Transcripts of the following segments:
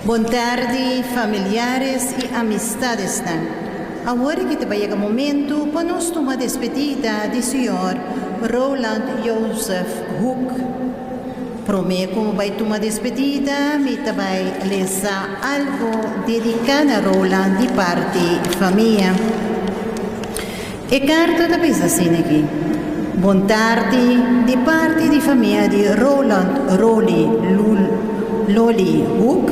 Bon tardi familiares y amistadesnan. Awor aki ta bay yega momento pa nos tuma despedida di señor Roland Joseph Hoek. Prome cu bay tuma despedida mi ta bay lesa algo dedica na Roland di parti famia. E karta ta bisa asina aki, Bon tardi di parti di famia di Roland Rolly Lul Lolly Hoek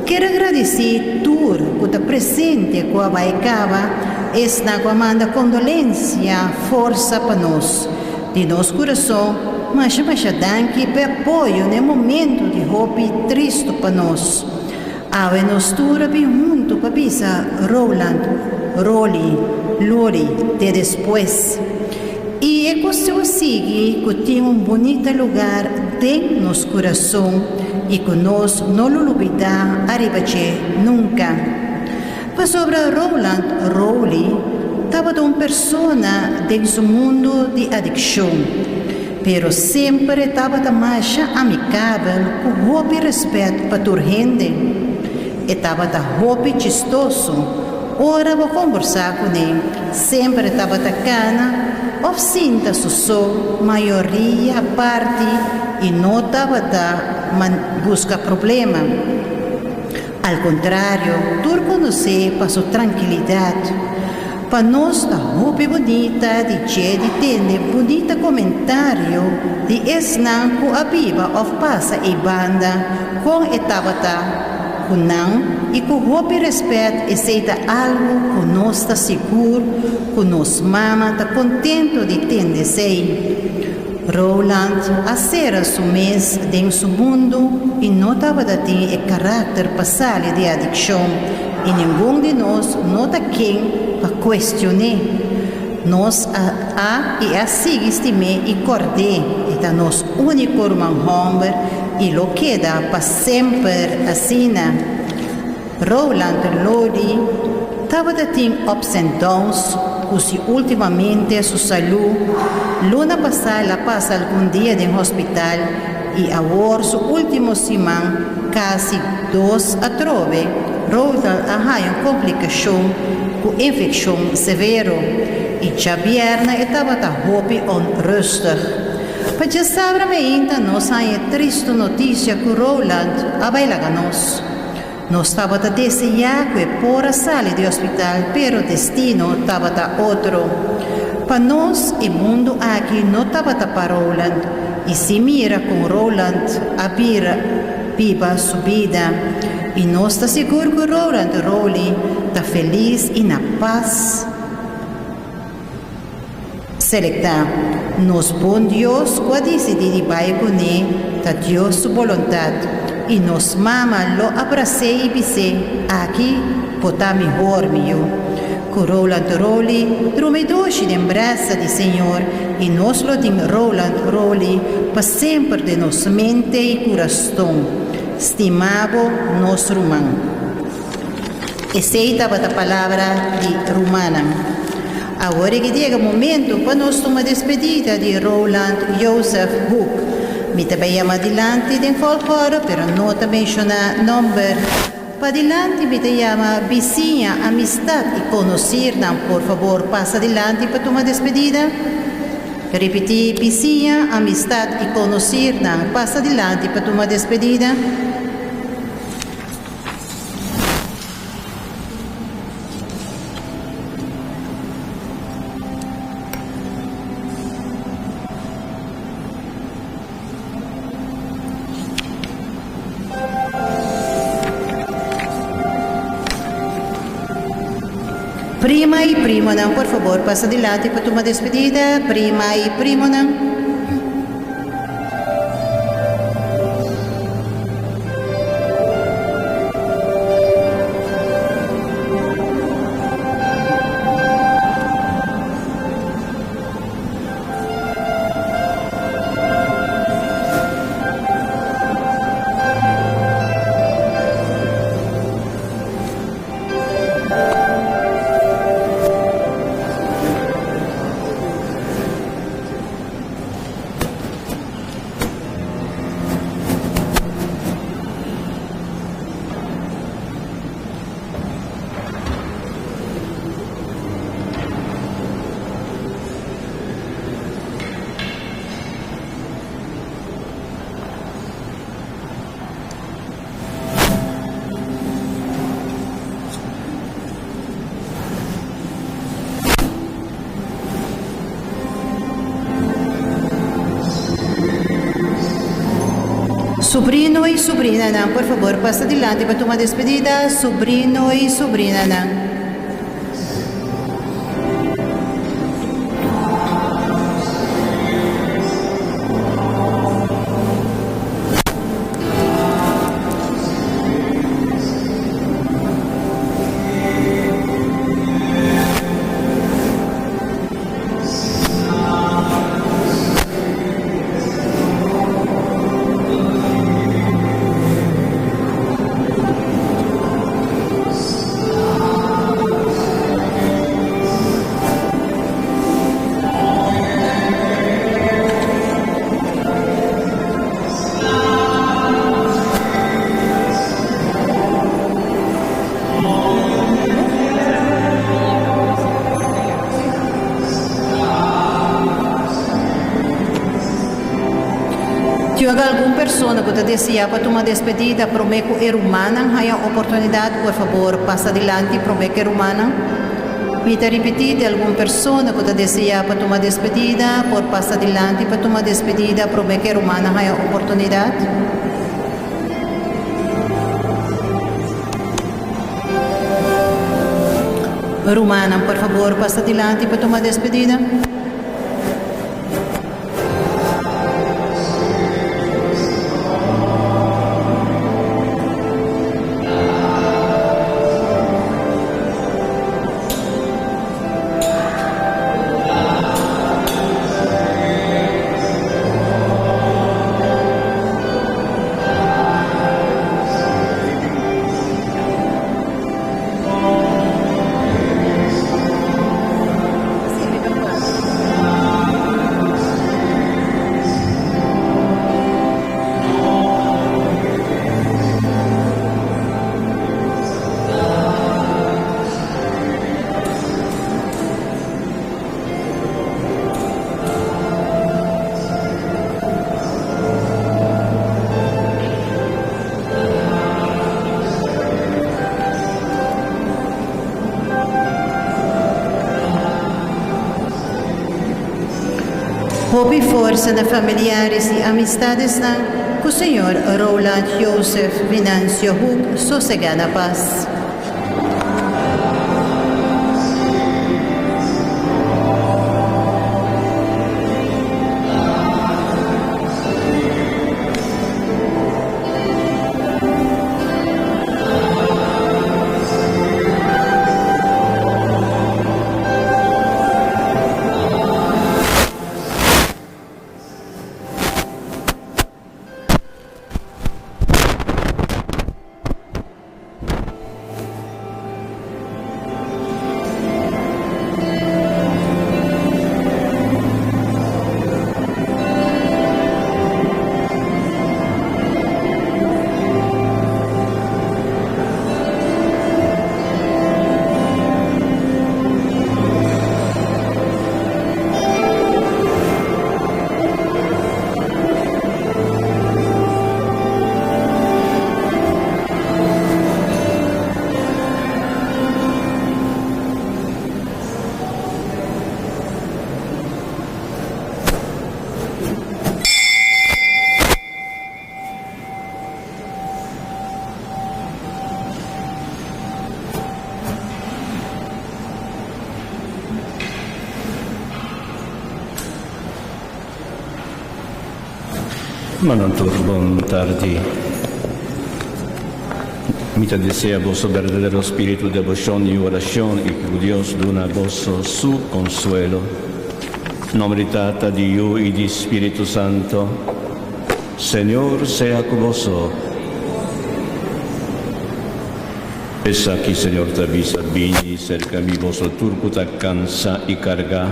kier a gradisí tur ku ta presente ku a bai kaba esnan ku a manda kondolensia forsa pa nos. Di nos kurason masha masha danki p'e apoyo na e momentu di hopi tristu pa nos. Awe nos tur a bin huntu pa bisa Roland, Rolly, Lori te despues. I e cuestion a sigui cu tin un bunita lugar den nos curason i cu nos no lo lubida ariba dje nunca. Pasobra Roland, Rolly, tabata un persona den su mundu di adiccion. Pero semper e tabata masha amicabel cu hopi respet pa tur hende. E tabata hopi chistoso. Ora bo combersa cune, semper e tabata cana of sinta su so mayoria parti y no tabata busca problema. Al kontrario, tur konosé pa su trankilidat. Pa nos ta hopi bunita di dje di tende bunita komentario di esnan ku a biba òf pasa ei banda kon e tabata ku nan i ku hopi rèspèt esei ta algu ku nos ta sigur ku nos mama ta kontentu di tende esei. Roland a sera su mes den su mundu i no tabata tin e karakter pa sali di adikshon i ningun di nos no ta ken pa kuestion'é. Nos a a i a sigui stim'é i kòrd'é, e ta nos úniko ruman hòmber i lo keda pa semper asina. Roland Lodi tabata tin ups and downs ku si ultimamente su salú. Luna pasá el a pasa algun dia den hospital i awor su ultimo siman kasi dos atrobe Roland a haña un komplikashon ku infekshon severo i djabièrnè e tabata hopi onrustig. Pa djasabra meinta nos haña e tristu notisia ku Roland a bai laga nos. Nos tabata deseá ku e por a sali di hospital pero destino tabata otro. Pa nos e mundu aki no tabata pa Roland i si mira kon Roland a bira biba su bida i nos ta sigur ku Roland Rolly ta felis i na pas. Selektá. Nos bon Dios ku a disidí di bai kuné ta Dios su boluntat, i nos mama lo abras'é i bis'é, Aki bo ta mihor, mi yu. Ku Roland Rolly drumi dushi den brasa di Señor, i nos lo tin Roland Rolly pa semper den nos mente i kuraston. Stima bo, nos ruman. Esei tabata palabra di rumannan. Awor e ke yega momento pa nos tuma despedida di Roland Joseph Hoek. Mi ta bai yama dilanti den folgorde pero no ta menshoná nomber. Padilanti mi ta yama bisiña, amistad i konosirnan por fabor pasa dilanti pa tuma despedida. Ripití, bisiña, amistad i konosirnan pasa dilanti pa tuma despedida. Prima y primonan, por favor, pasa dilanti pa tuma despedida. Prima y primonan. Subrino y subrinanan por fabor pasa dilanti pa tuma despedida Subrino y subrinanan. Tin algun persona ku ta deseá pa tuma despedida promé ku e rumannan haña oportunidat? Por fabor, pasa dilanti promé ku e rumannan. Mi ta ripití, tin algun persona ku ta deseá pa tuma despedida por pasa dilanti pa tuma despedida promé ku e rumannan haña oportunidat? Rumannan, por fabor, pasa dilanti pa tuma despedida. Hopi forsa na familiares y amistadesnan cu señor Roland Joseph Venancio Hoek sosega na paz. Manan tur bon tardi. Mi ta desea boso berdadero spiritu deboshon i orashon i ku Dios duna boso su konsuelo. Nomber di Tata, di Yu i di Spiritu Santo. Señor sea ku boso. Esaki Señor ta bisa, Bini serka mi boso tur ku ta kansa i kargá,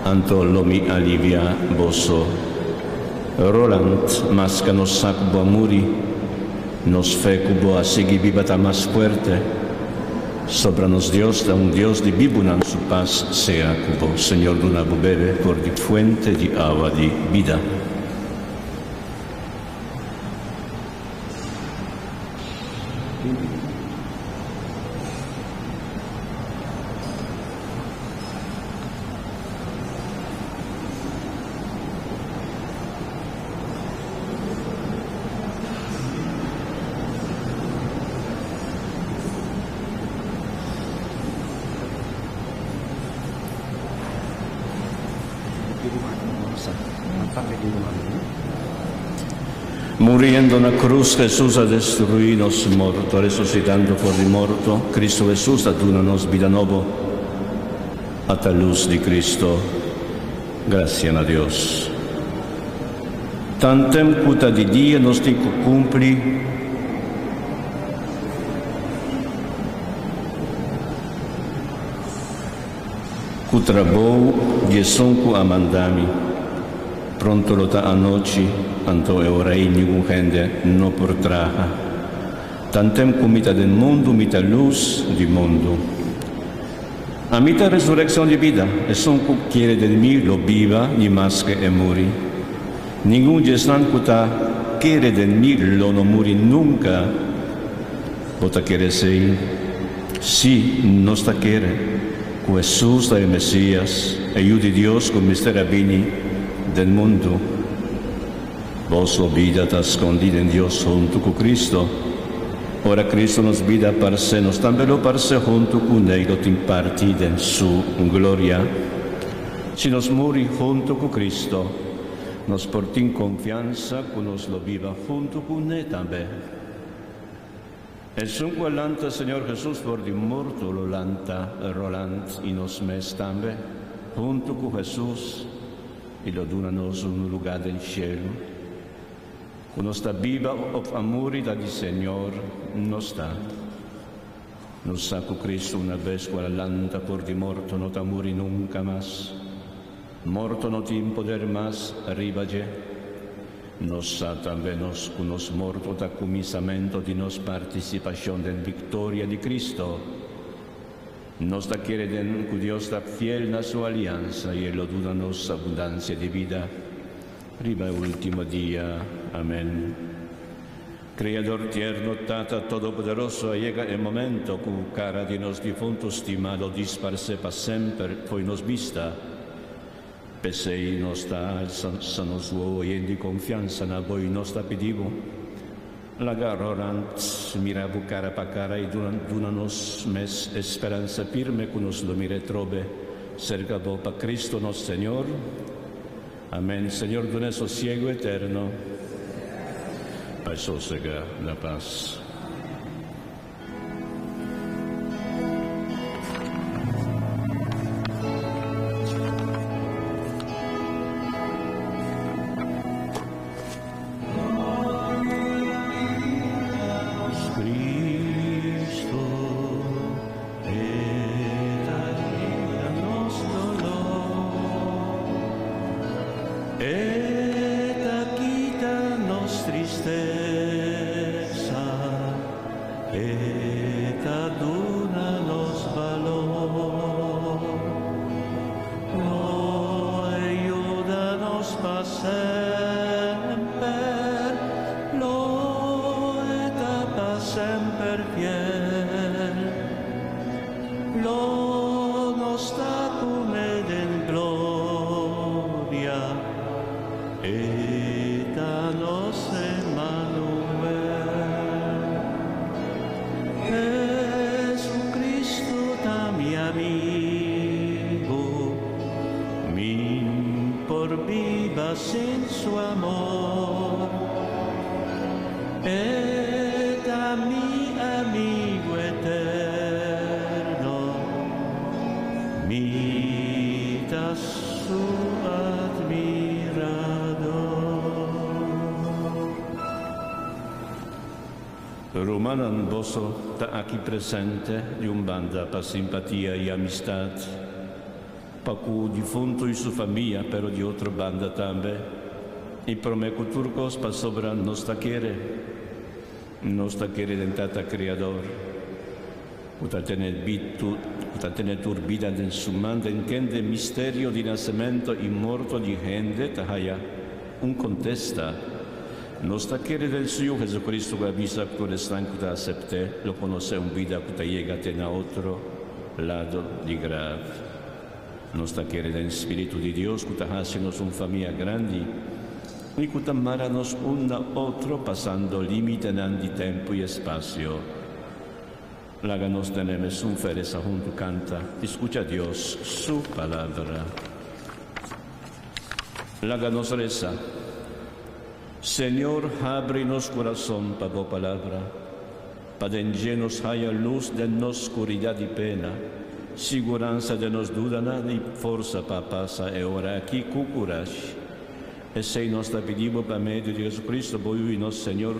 anto lo mi aliviá boso. Roland, maske nos sa ku bo a muri, nos fe ku bo a sigui biba ta mas fuerte. Sobra nos Dios ta un Dios di bibunan su pas sea ku bo. Señor duna bo bebe for di fuente di awa di bida. Muriendo na cruz, Jesus a destrui nos morto, resucitando for di morto, Cristo Jesus a duna nos bida nobo. Ata luz di Cristo, gracia na Dios. Tantem cu ta di dia nos tin cu cumpli cu trabou di esun cu a manda mi. Pronto lo ta anochi, anto e ora ei ningun hende no por traha. Tantem cu mi ta den mundu, mi ta luz di mundu. Ami ta resureccion di bida, esun cu kere den mi lo biba ni maske e muri. Ningun di esnan cu ta kere den mi lo no muri nunca. Bo ta kere esey? Sí, nos ta kere cu Hesus ta e Mesias, e Yu di Dios cu mester a bini den mundu. Boso bida ta skondí den Dios huntu ku Cristo. Ora Cristo nos bida parse, nos tambe lo parse huntu ku n'e i lo tin parti den su gloria. Si nos muri huntu ku Cristo, nos por tin konfiansa ku nos lo biba huntu ku n'e tambe. Esun ku a lanta Señor Jesus for di morto lo lanta Roland i nos mes tambe huntu ku Jesus i lo duna nos un lugá den shelu. Ku nos ta biba òf a muri ta di Señor nos ta. Nos sa ku Cristo una bes ku a lanta for di morto no ta muri nunka mas. Morto no tin poder mas riba dje. Nos sa tambe nos ku nos morto ta kuminsamentu di nos partisipashon den viktoria di Cristo. Nos ta kere den ku Dios ta fiel na su aliansa i e lo duna nos abundansia di bida riba e ultimo dia. Amen. Kreador tierno, Tata Todopoderoso, a yega e momento ku kara di nos difuntu stimá lo disparsé pa semper fo'i nos bista. P'esei nos ta alsa nos wowo yen di konfiansa na bo i nos ta pidi bo, Laga Roland mira bo kara pa kara i duna nos mes e speransa firme ku nos lo mira atrobe serka bo pa Cristo nos Señor. Amen. Señor duna e sosiego eterno. Pa e sosega na pas. Cristo, e ta alivia nos dolor, E ta kita nos tristesa, E ta duna nos balor. Lo e yuda nos pa semper, Lo e ta pa semper fiel. Lo nos ta cune den gloria, E ta nos Emmanuel. Jesucristo ta mi amigo, Mi'n por biba sin su amor. E ta mi amigo eterno, Mi ta su admirador. Rumannan, boso ta aki presente di un banda pa simpatia i amistat pa ku difunto i su famia, pero di otro banda tambe i promé ku tur kos pasobra nos ta kere, nos ta kere den Tata Kreador ku ta tene ku ta tene tur bida den su man, den kende misterio di nasementu i morto di hende ta haya un kontesta. Nos ta kere den su Yu Jesucristo ku a bisa ku tur esnan ku ta asept'é lo konosé un bida ku ta yega te na otro lado di graf. Nos ta kere den Spiritu di Dios ku ta hasi nos un famia grandi i ku ta mara nos un na otro pasando límitenan di tempu i espasio. Laga nos tene mesun fe resa huntu kanta i skucha Dios su Palabra. Laga nos resa. Señor, habri nos kurason pa bo Palabra, pa den dje nos haya lus den nos skuridat di pena, siguransa den nos dudanan i forsa pa pasa e ora aki ku kurashi. Esei nos ta pidi bo pa medio di Jesucristo, bo Yu i nos Señor,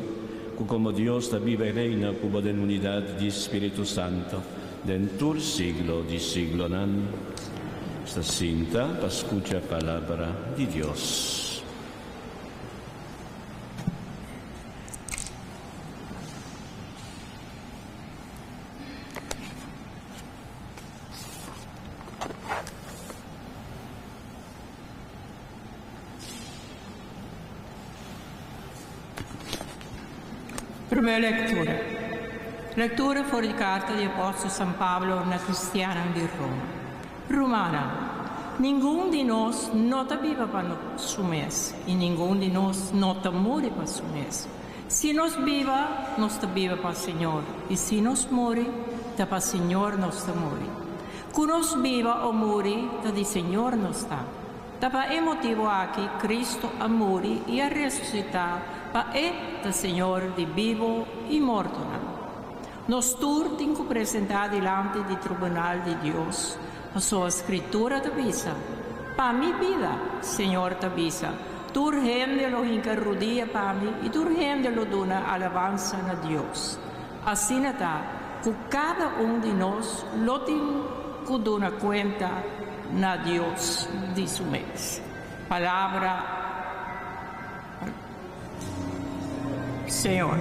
ku komo Dios ta biba i reina ku bo den unidat di Spiritu Santo, den tur siglo di siglonan. Sta sinta pa skucha Palabra di Dios. Promé lektura. Lektura for di karta di apòstel San Pablo na kristiannan di Roma. Rumannan, ningun di nos no ta biba pa su mes, i ningun di nos no ta muri pa su mes. Si nos biba, nos ta biba pa Señor, i si nos muri, ta pa Señor nos ta muri. Ku nos biba o muri, ta di Señor nos ta. Ta pa e motibu aki Cristo a muri i a resusitá, pa E ta Señor di bibu i mortonan. Nos tur tin ku presentá dilanti di tribunal di Dios, pasobra Skritura ta bisa, Pa mi bida, Señor ta bisa, tur hende lo hinka rudia pa mi i tur hende lo duna alabansa na Dios. Asina ta ku kada un di nos lo tin ku duna kuenta na Dios di su mes. Palabra Señor.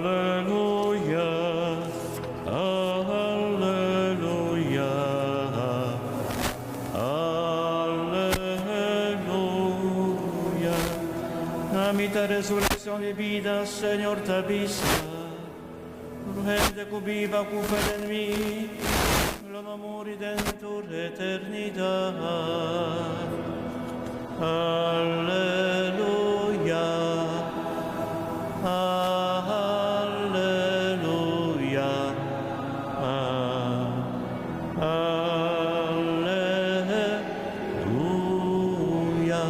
Aleluya, aleluya, aleluya. Ami ta resurekshon i bida, Señor ta bisa. Tur hende ku biba ku fe den mi lo no muri den tur eternidat. Aleluya, aleluya, aleluya.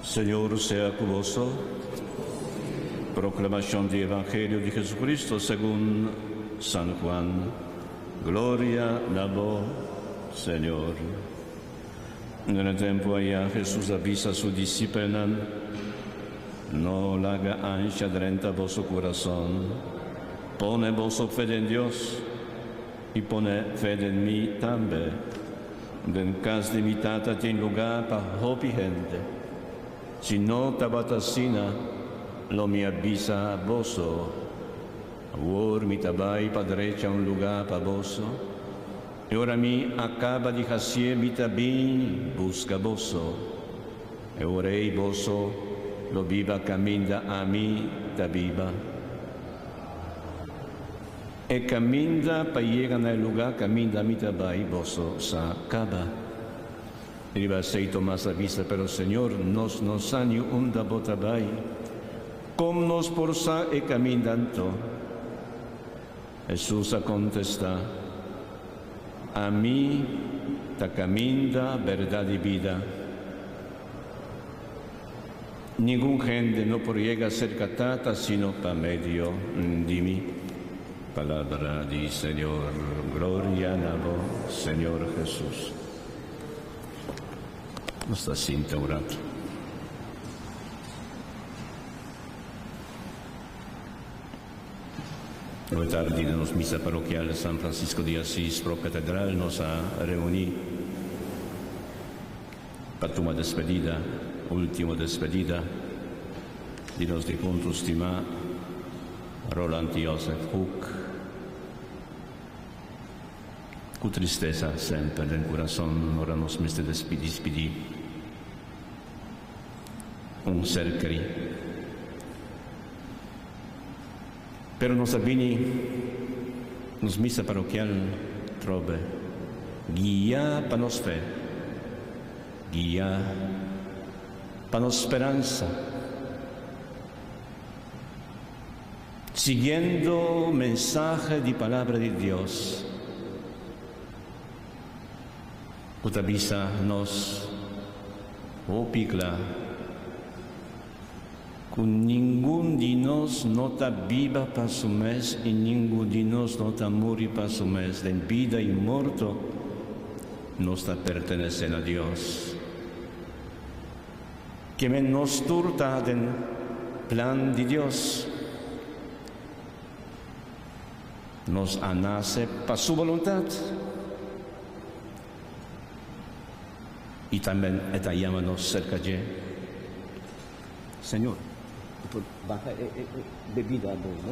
Señor sea ku boso. Proclamacion di Evangelio di Jesucristo segun San Juan. Gloria na bo, Señor. Den e tempu ayá Hesus a bisa su disipelnan, No laga ansha drenta boso kurason. Pone boso fe den Dios. i pone fe den mi tambe. Den kas di mi Tata tin lugá pa hopi hende. Si no tabata asina, lo mi a bisa boso. Awor mi ta bai pa drecha un lugá pa boso. I ora mi a kaba di hasié mi ta bin buska boso. E ora ei boso lo biba kaminda ami ta biba. E kaminda pa yega na e lugá kaminda mi ta bai boso sa kaba. Riba esei Tomas a bisa, Pero Señor, nos no sa ni unda bo ta bai. Kon nos por sa e kaminda anto? Hesus a kontestá, Ami ta kaminda, bèrdat i bida. Ningun hende no por yega serka Tata sino pa medio di mi. Palabra di Señor. Gloria na bo, Señor Hesus. Nos ta sinta un rato. Awe tardi den nos misa parokial San Francisco di Asis Pro Catedral nos a reuni pa tuma despedida, ultimo despedida di nos difunto stimá Roland Joseph Hoek. Ku tristesa semper den kurason ora nos mester dispidí un ser kerí. Pero nos a bini nos misa parokial trobe, guiá pa nos fe, guiá pa nos speransa, siguiendo mensahe di Palabra di Dios ku ta bisa nos hopi kla. Ku ningun di nos no ta biba pa su mes i ningun di nos no ta muri pa su mes. Den bida i morto nos ta pertenesé na Dios. Kimen nos tur ta den plan di Dios. Nos a nase pa su boluntat. I tambe e ta yama nos serka dje. Señor, bo por baha e bebida abou, no?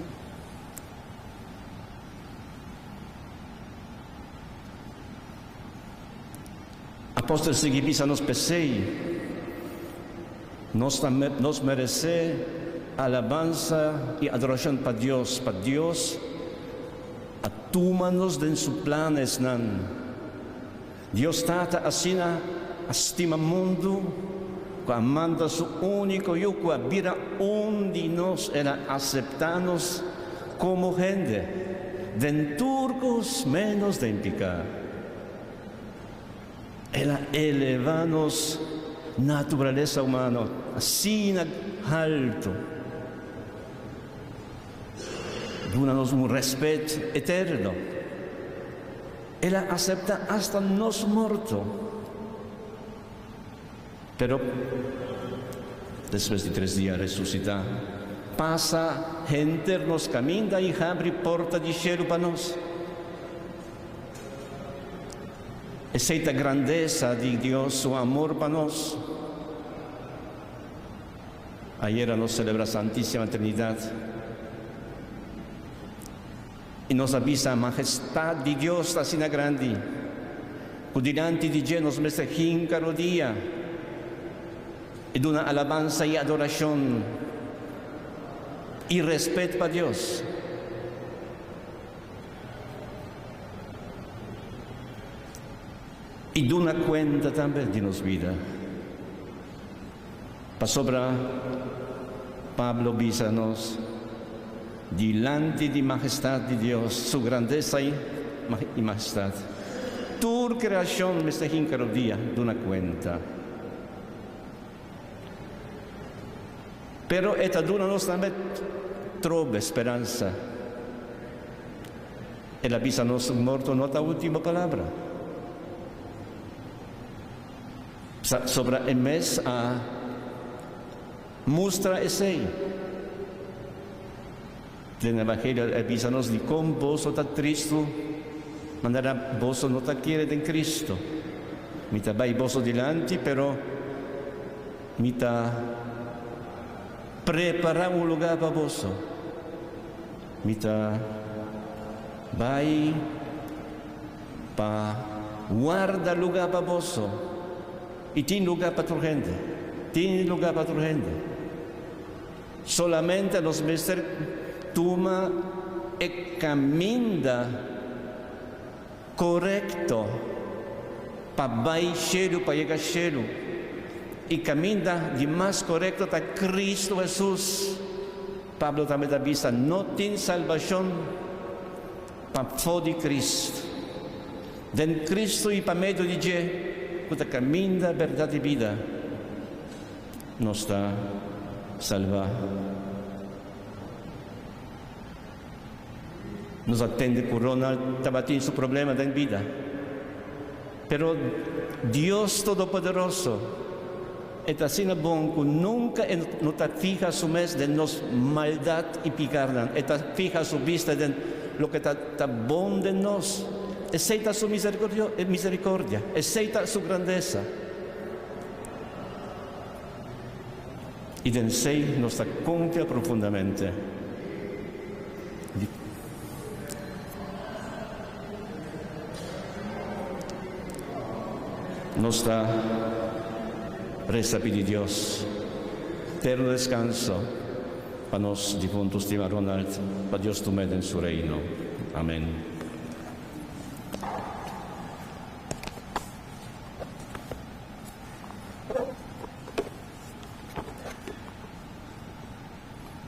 Apostel sigui bisa nos, P'esei, nos ta nos meresé alabansa i adorashon pa Dios, pa Dios a tuma nos den su planesnan. Dios Tata asina a stima mundu ku a manda su úniko Yu ku a bira un di nos. El a aseptá nos komo hende den tur kos ménos den piká. El a elevá nos naturalesa humano asina haltu, duna nos un rèspèt eterno. El a aseptá asta nos morto. Pero, despues di tres dia resusitá, pasa henter nos kaminda i habri porta di shelu pa nos. Esei ta grandesa di Dios su amor pa nos. Ayera nos selebrá Santísima Trinidad. I nos a bisa, Mahestat di Dios ta asina grandi, ku dilanti di dje nos mester hinka rodia i duna alabansa i adorashon i respet pa Dios. I duna kuenta tambe di nos bida. Pasobra Pablo bisa nos, Dilanti di mahestat di Dios, su grandesa i mahestat, tur kreashon mester hinka rodia duna kuenta. Pero e ta duna nos tambe trobe speransa. El a bisa nos, Morto no ta ultimo palabra. Sobra e mes a mustra esei. Den Evangelio e bisa nos dikon boso ta tristu? Manera boso no ta kere den Cristo. Mi ta bai boso dilanti, pero mi ta prepará un lugá pa boso. Mi ta bai pa warda lugá pa boso. I tin lugá pa tur hende. Tin lugá pa tur hende. Solamente nos mester tuma e kaminda korekto pa bai shelu, pa yega shelu. I kaminda di mas korekto ta Kristu Hesus. Pablo tambe ta bisa, No tin salbashon pafó di Kristu. Den Kristu i pa medio di dje, ku ta kaminda, bèrdat i bida, nos ta salbá. Nos a tende ku Ronald tabatin su problema den bida. Pero Dios Todopoderoso, e ta asina bon ku nunka e no ta fiha su mes den nos maldat i pikarnan. E ta fiha su bista den loke ta ta bon den nos. Esei ta su misericordia, esei ta su grandesa. I den esei nos ta konfia profundamente. Nos ta resa pidi Dios terno deskanso pa nos difuntu stima Ronald, pa Dios tum'é den su reino. Amen.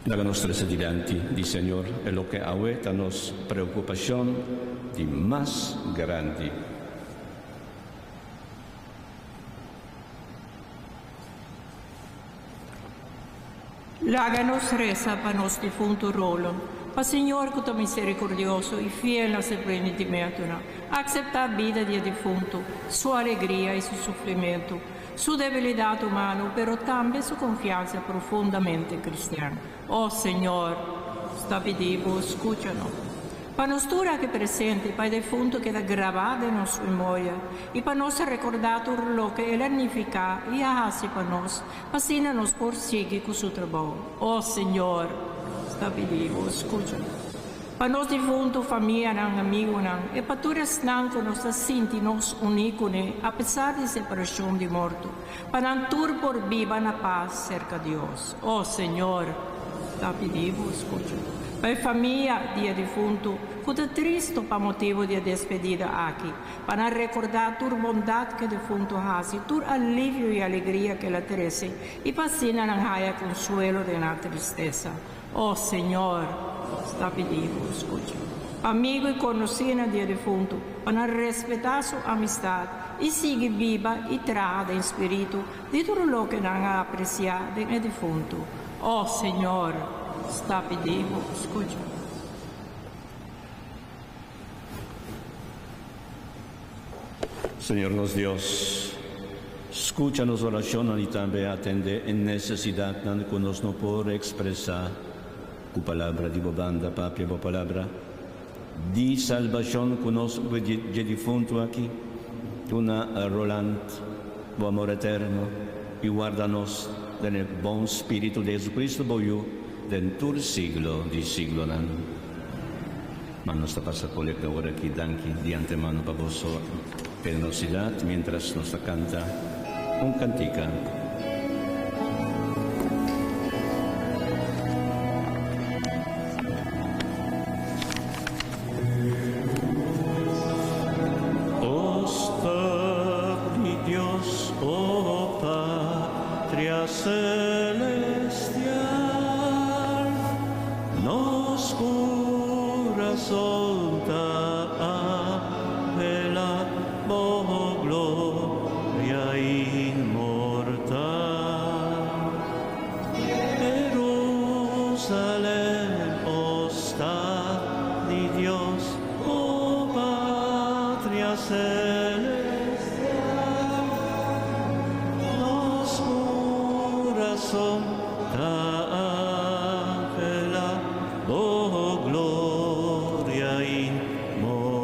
Laga nos trese dilanti di Señor e loke awe ta nos preokupashon di mas grandi. Laga nos resa pa nos difuntu Roland, pa Señor ku ta miserikordioso i fiel na se primitimentunan, akseptá bida di e difuntu, su alegria i su sufrimentu, su debilidat humano, pero tambe su konfiansa profundamente kristian. O Señor, sta pidi Bo, skucha nos. Pa nos tur aki presente, pa e defuntu keda grabá den nos memoria i pa nos rekordá tur loke el a nifiká i a hasi pa nos, Asina nos por sigui ku su trabou. O Señor, ta pidi Bo, skucha nos. Pa nos difuntu, famianan, amigunan, e pa tur esnan ku nos ta sinti nos uní kuné apesar di separashon di morto, pa nan tur por biba na pas serka Dios. O Señor, ta pidi Bo, skucha nos. Pa e famia di e difuntu ku ta tristu pa motibu di e despedida aki, Pa nan rekordá tur bondat ku e defuntu hasi, tur alivio i alegria ku el a trese, i pa asina nan haya konsuelo den nan tristesa. O Señor, sta pidi Bo skucha. Pa amigu i konosínan di e defuntu, pa nan respetá su amistat i sigui biba i traha den spiritu di tur loke nan a apresiá den e defuntu. O Señor, sta pidi Bo skucha. Señor nos Dios, skucha nos orashonnan i tambe atendé e nesesidatnan ku nos no por ekspresá ku palabra di bo banda. Papia bo palabra di salbashon ku nos dje difuntu aki. Duna Roland bo amor eterno i warda nos den e bon spiritu di Jesucristo bo Yu den tur siglo di siglonan. Ma nos ta pasa kolekta ora aki. Danki di antemano pa boso generosidat mientras nos ta kanta un kantika. O stad di Dios, o patria celestial, Nos kurason ta anhelá bo gloria inmortal. Jerusalem, o stad di Dios, o patria celestial, nos kurason ta anhelá bo gloria inmortal.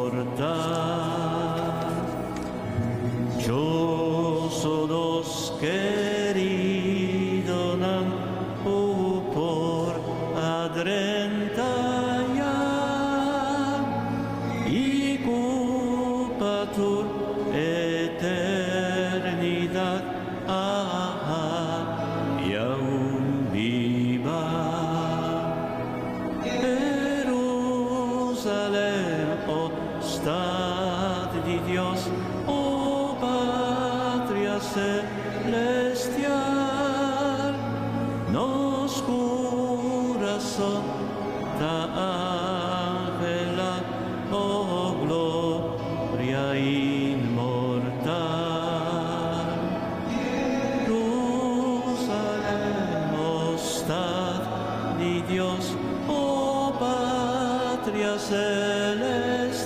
corazón ta angela, oh gloria inmortal. Jerusalén, oh stad di Dios, oh patria celestial,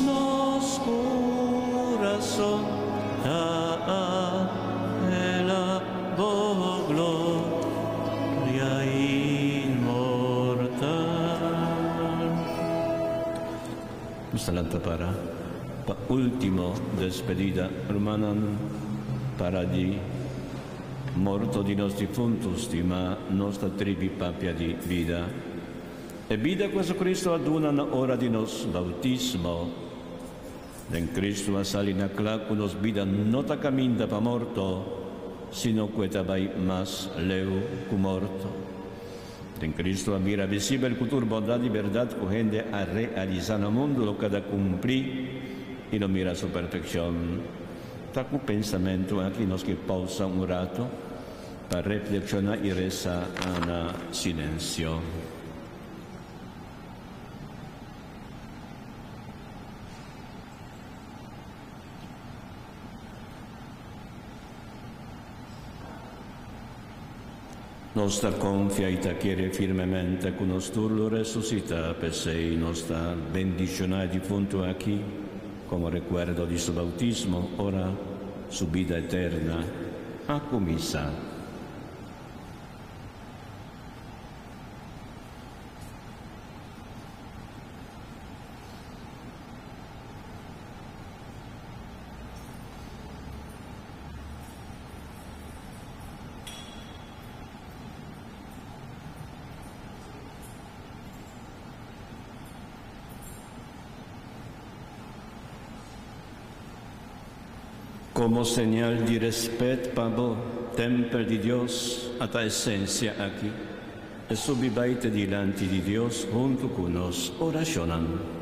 nos corazón ta anhela bo gloria inmortal. Nos ta lanta para pa ultimo despedida, rumannan, para di morto di nos difunto stima, nos ta tribi papia di bida. E bida cu Jesucristo a duna na ora di nos bautismo. Den Cristo a sali na cla cu nos bida no ta caminda pa morto, sino cu e ta bay mas leu cu morto. Den Cristo a bira visibel cu tur bondad y berdad cu hende a realisa na mundo lo keda cumpli y lo mira su perfeccion. Ta cu pensamento aki nos ke pausa un rato pa reflexiona y resa na silencio. Nos ta confia y ta kere firmemente cu nos tur lo resucita, p'esey nos ta bendiciona e difunto aki como recuerdo di su bautismo ora su bida eterna a cuminsa. Como señal di respet pa bo, tempel di Dios, ata esencia aki, e subi bay te dilanti di Dios hunto cu nos oracionnan.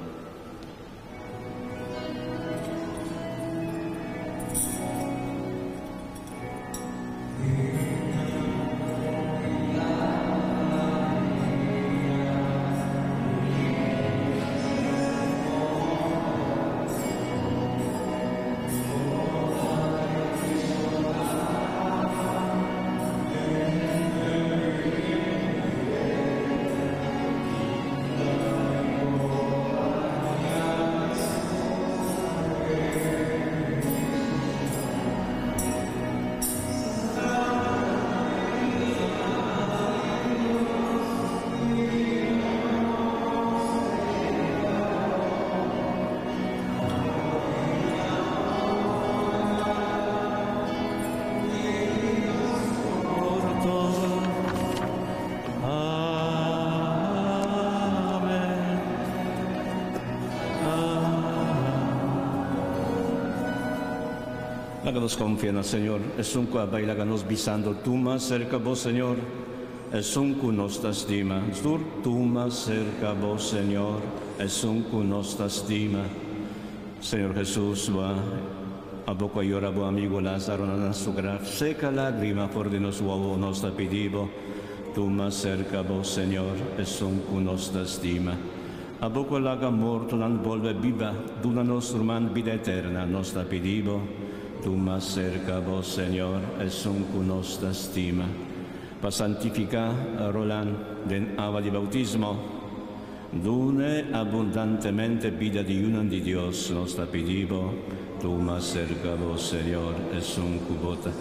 Laga nos confia na Señor, esun cu a bay laga nos bisando, Tuma cerca bo, Señor, esun cu nos ta stima. Tur, Tuma cerca bo, Señor, esun cu nos ta stima. Señor Jesus, bo a bo cu a yora bo amigo Lázaro na su graf, seca lagrima for di nos wowo, nos ta pidi bo, Tuma cerca bo, Señor, esun cu nos ta stima. Abo cu a laga mortonan bolbe biba, duna nos ruman bida eterna, nos ta pidi bo, Tuma cerca bo, Señor, esun cu nos ta stima. Pa santifica Roland den awa di bautismo, dun'e abundantemente bida di yunan di Dios, nos ta pidi bo, Tuma cerca bo, Señor, esun cu bo ta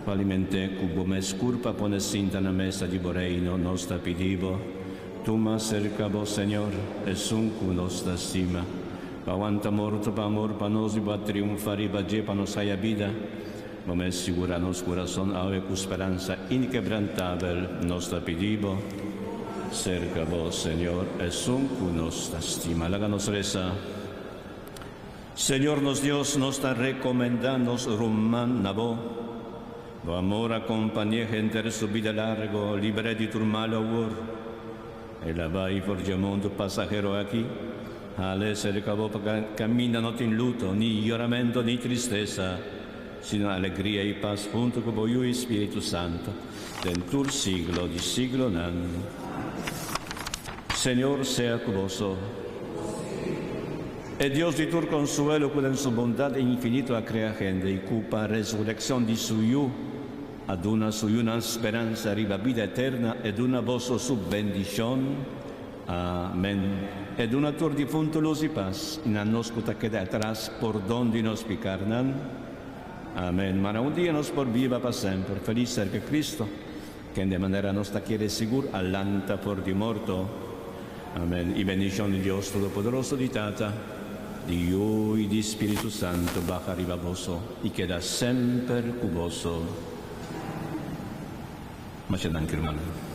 aliment'e cu bo mes curpa pone sinta na mesa di bo reino, nos ta pidi bo, Tuma cerca bo, Señor, esun cu nos ta stima. Pa wanta morto pa amor pa nos y bo a triunfa riba dje pa nos haya bida. Bo mes sigura nos curason awe cu speransa inkebrantabel, nos ta pidi bo, Cerca bo, Señor, esun cu nos ta stima. Laga nos resa. Señor nos Dios, nos ta recomenda nos ruman na bo. Bo amor acompañ'e henter su bida largo, libr'e di tur mal awor. El a bai for dje mundo pasahero aki, hal'e cerca bo pa caminda no tin luto, ni yoramento, ni tristesa. sino alegria i pas huntu ku bo Yu i Spiritu Santu, den tur siglo di siglonan. Señor sea ku boso. E Dios di tur konsuelo ku den su bondat infinito a krea hende i ku pa resurekshon di su Yu a duna su yunan speransa riba bida eterna e duna boso su bendishon. Amen. E duna tur difuntu lus i pas, i na nos ku ta keda atras pordon di nos pikarnan. Amen. Mara un dia nos por biba pa semper felis serka Cristo, kende manera nos ta kere sigur a lanta for di morto. Amen. I bendishon di Dios Todopoderoso, di Tata, di Yu i di Spiritu Santu baha riba boso i keda semper ku boso. Masha danki, rumannan.